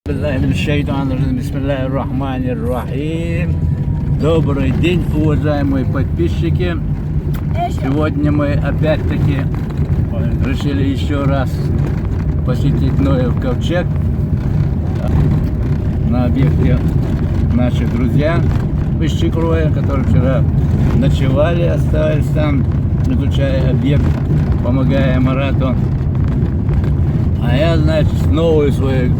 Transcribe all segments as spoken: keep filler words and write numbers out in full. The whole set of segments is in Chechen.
بالله من الشيطان الرجيم. بسم الله الرحمن الرحيم. Добрый день, уважаемые подписчики. Сегодня мы опять-таки решили еще раз посетить Ноев ковчег. На объекте наши друзья из Чикроя, которые вчера ночевали, остались там, изучая объект, помогая Марату. А я, значит, с новой своей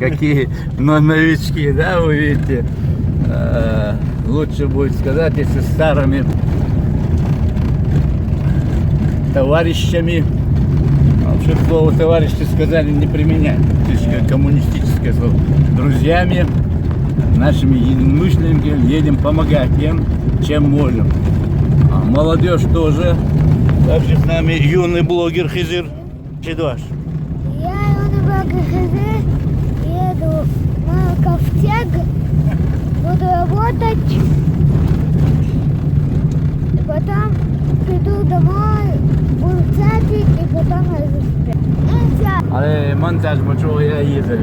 Какие но новички, да, вы видите. Э, Лучше будет сказать, если с старыми товарищами. А вообще слово товарищи сказали не применять. Слишком коммунистическое слово. Друзьями, нашими единомышленниками едем помогать тем, чем можем. А молодежь тоже. Также с нами юный блогер Хизир. Чидуаш. Я Юнибек Хизир, еду на ковчег, буду работать, и потом приду домой, буду чатить, и потом я засплю. Ну, всё. Але монтаж бачу я їздив.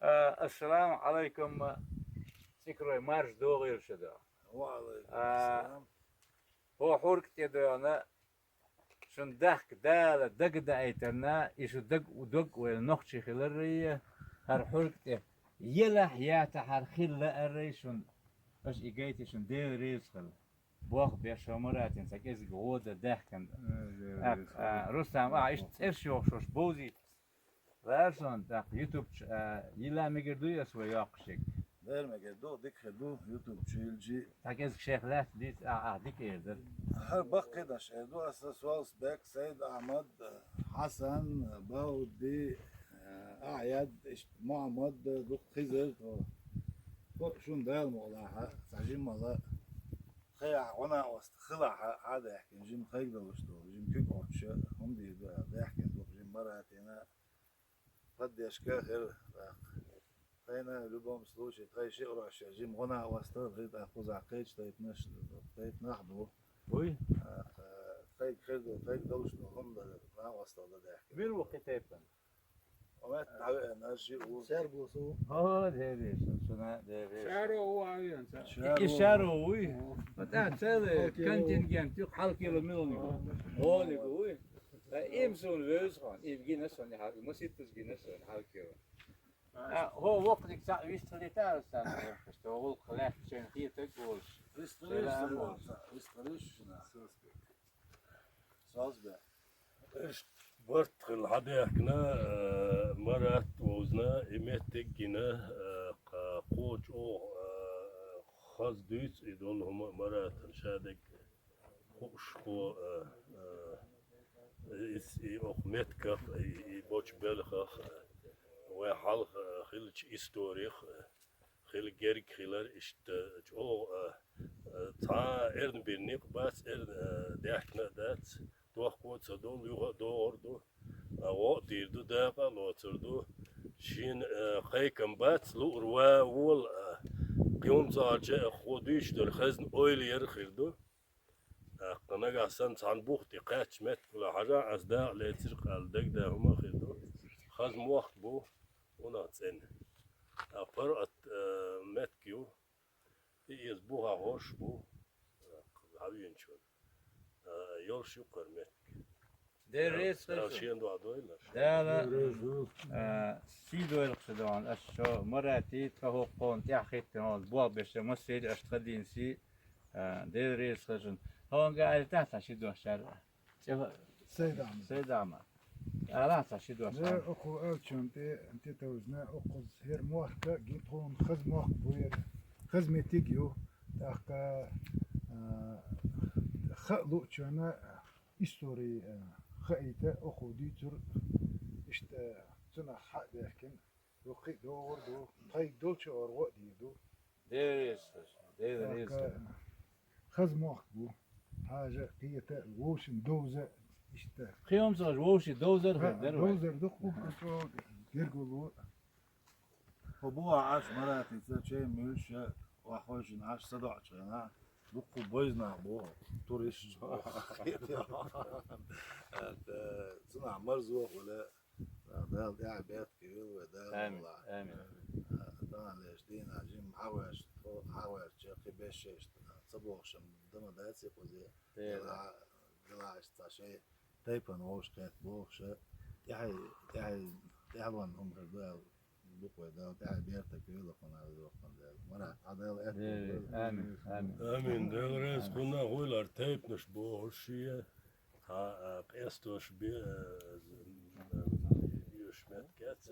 Ассаламу алейкум, Сикрой, марш догӀийла шо да. Ва алейкум А, ассалам. Хьо хьург тӀе доьгӀна, шун дахка Дала дагадаийтарна, и шу даг, дог вайла нохчий хиларрайе, хӀара хьург тӀе елахь ятахьара хила лааррай шун, аша и гайти шун Дела реза хила. Бох беш хӀо Маратин цхьа кӀезиг гӀо дан даьхкина. Э, Дела реза хила. А, Рустам, а, иштта цӀерш йохуш бовзийта. Ларсон, тӀаккха YouTube чу, а, йила мегар дуй ас вай йоккхушиг? Дера мегар ду, дика хир ду, YouTube чу йилчи. Цхьа кӀезиг шех лаьцна дийца, а, а, дика эр дара. ХӀара баккхий даш эр ду, аса Солсбек, Сайд Ахьмад, Хьасан, Бауди, а, Ахьяд, ишт Мухьаммад, дукха Хизар, тхо. Тхо шун Дала мукъалахьа, цхьа жиммала. Тхайахьа гӀо-накъост хилахьа, хьадаьхкина, жим тхайга долуш долу, жим куьг Ӏоттуша, хӀума дийр ду аьлла, даьхкина ду жим Маратина. Поддержка хир, тӀаккха. Тхайна, в любом случае, тхайн шиъ рош, жим гӀо-накъост хир, тӀаккха кхузахь кхечу тайпанаш, тайпанах ду. Уй? ТӀаккха, тхайга хир ду, тхайга долуш ду, хӀума дан, накъосталла дан даьхкина. Мила ву кхин тайпана? Омет дӀавеана, шиъ ву. Сергус ву. О, дерриш, шуна дерриш. Шаро ву а вен, ца. И Шаро вуй? О. Вот а целый контингент, юх хьалкило милни. О. Гониг вуй? Ткъа им суна вевза хан, им гина суна хьал, маситтаз гина суна хьалкило. А, хӀо вокханиг цхьаъ вистхилийтара сан, хӀо гӀуллакх лаьттачийн хетарг волуш. Вистхилийша, вистхилийша шуна. Созбе. Иштта барт хилла хьадаьхкина, э, Марат вовзна, и меттиг гина, э, кха-, кхочу оха, э, хаза дуьйцу и долу хӀума Маратан шадерг хууш, кхо, э, э, и, и оха меттигах, и, и бочу белхах, э, вай хьалха, э, хиллачу историх, э, хила герга хилар иштта чӀогӀа, а, а, цхьа а эрна бина никъ бац, эрна, а, даьхкина а дац, дохко а ца долу, юха а догӀур ду, а, гӀо а дийр ду, дакъа а лоцур ду. Шена, а, кхайкам бац, луъур ва а вола, а, кхин хӀума ца хьарча а, хӀо дуьйцуш долу хезна ойла яр а хир ду. ТӀаккха нагахь санна цхьана бух тӀе кхаьчча меттиг хила хьажахь, ас дакъа лецира аьлла, дагадеха хӀума а хир ду. Хаза мохк бу, унах цӀена. ТӀаккха паргӀат, э, меттиг ю, и иза бухахь хӀорш бу, э, хьавийначунна. Э, йолуш ю кхара меттиг. Дела реза хила шуна. Дала шен дуьхьа дойла. Дала, э, сий дойла шуна, аш шо Марати, тхан хӀокхунна тӀаьхьахӀиттина, болх беш, массийла аш тхан дийна сий, э, Дела реза хила шуна. Хьо ван га аьлла тахта ши дош шаьра? Сайдама. Сайдама. Ала цхьа ши дош. Ве, оха аьллачунна тӀе, тӀе товжна, оха хӀара мохк а, гин тхуна хаза мохк бу хӀара. Хаза меттиг ю. ТӀаккха, а, хаа луучунна истори, а, хаийта, оха дуьйцур, иштта, цунах хьа а даьхкина, дуккхий а догӀур ду, тхайга долчу ора гӀо а дийр ду. Дера реза хилва шуна, Дела реза хилва. Хаза мохк бу. Хьажа, кхета, вовшийн довза, иштта. Кхин хӀумнаш вовшийн довзар хир дара вай. Довзар дукха, чӀоагӀа гергарло. Хьо бу Ӏаш Маратица, чай муьлш, вахойшин Ӏаш садоӀча хана, дукха бу вайза нах бу, туристаш бу. Цунах марзо хуле, Дала тӀехьа беркате йойла вай, Дала. Амин, валлахӀи. Амин. Таханлерча дийнахьа жимма хьагӀертача, хьагӀертача кхин беш шайшта ца бохуш-м дан ма дац и кхузе. Дела. Дела, дела, иштта цхьа шай тайпана вовшахкхетта бохуш, тӀаьхье, тӀаьхье, тӀаьхьалонна хӀума хир ду аьлла, дукха вай Дала тӀехьа беркате йойла кхунна, веза-воккха Дала. Марат, хьан Дала аьттув лойла. Амин, амин. Амин, Дела реза хилва, хӀара тайпанаш бохуш шен, хьан, а, къестош бе, а, з-, м, а, йоьш меттиг яц, а,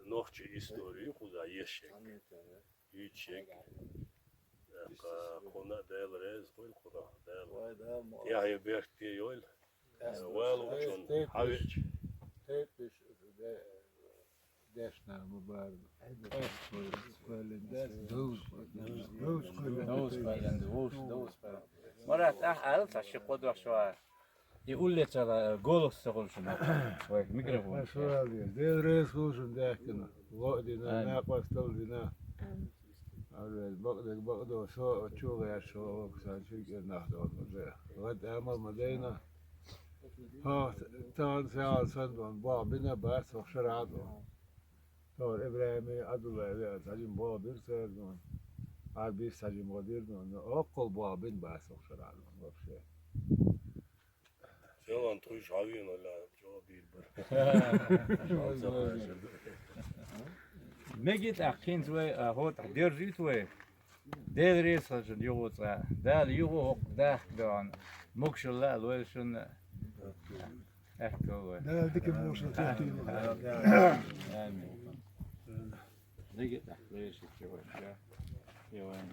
нохчийн истори кхузахь еш ерг. Йоьш ерг. ТӀаккха кхунна а Дела реза хуьлда, кхунна а Дала. Вай, Дала мо. ТӀаьхье беркате йойла. Валучунна хьавеача. Дешна ма бара. Довза кхоьллина. Довза кхоьллина. Марат, ахь ала цхьа ши-кхо дош вай. И уллецала голос ца хуьлу шуна. Вай микрофон. Дела реза хуьлда шуна даьхкина. Ло а дина, накъостал а дина. Амин. Бакъдерг бакъдолу, со чу гӀерташ ву, сан чуьнкӀера нах долу. ГӀад амал ма дайна. Хьо, тахана сагӀа санна долу, боху бина бац хӀокху шарахь а долу. Тохара ИбрахӀиме, Ӏабдуллахье веана цхьа жима боху бира цара долу. Ӏарбис цхьа жима гӀо дира долу, но хӀоккхул боху бина бац хӀокху шарахь долу вообще. Селан тхуьйш хьавеана ла, чӀогӀа бийр бара. Мега тӀаккха хӀинца вай, а, хӀотӀахь держит вай. Дела реза хилчун юха цкъа. Дала юха хӀокху дахка доьгӀна могушалла а лойла шуна. Аьтту вай. Дала дика бохуш теттийла. Амин. Мега тӀаккха вай ши чу вай. Я вайн.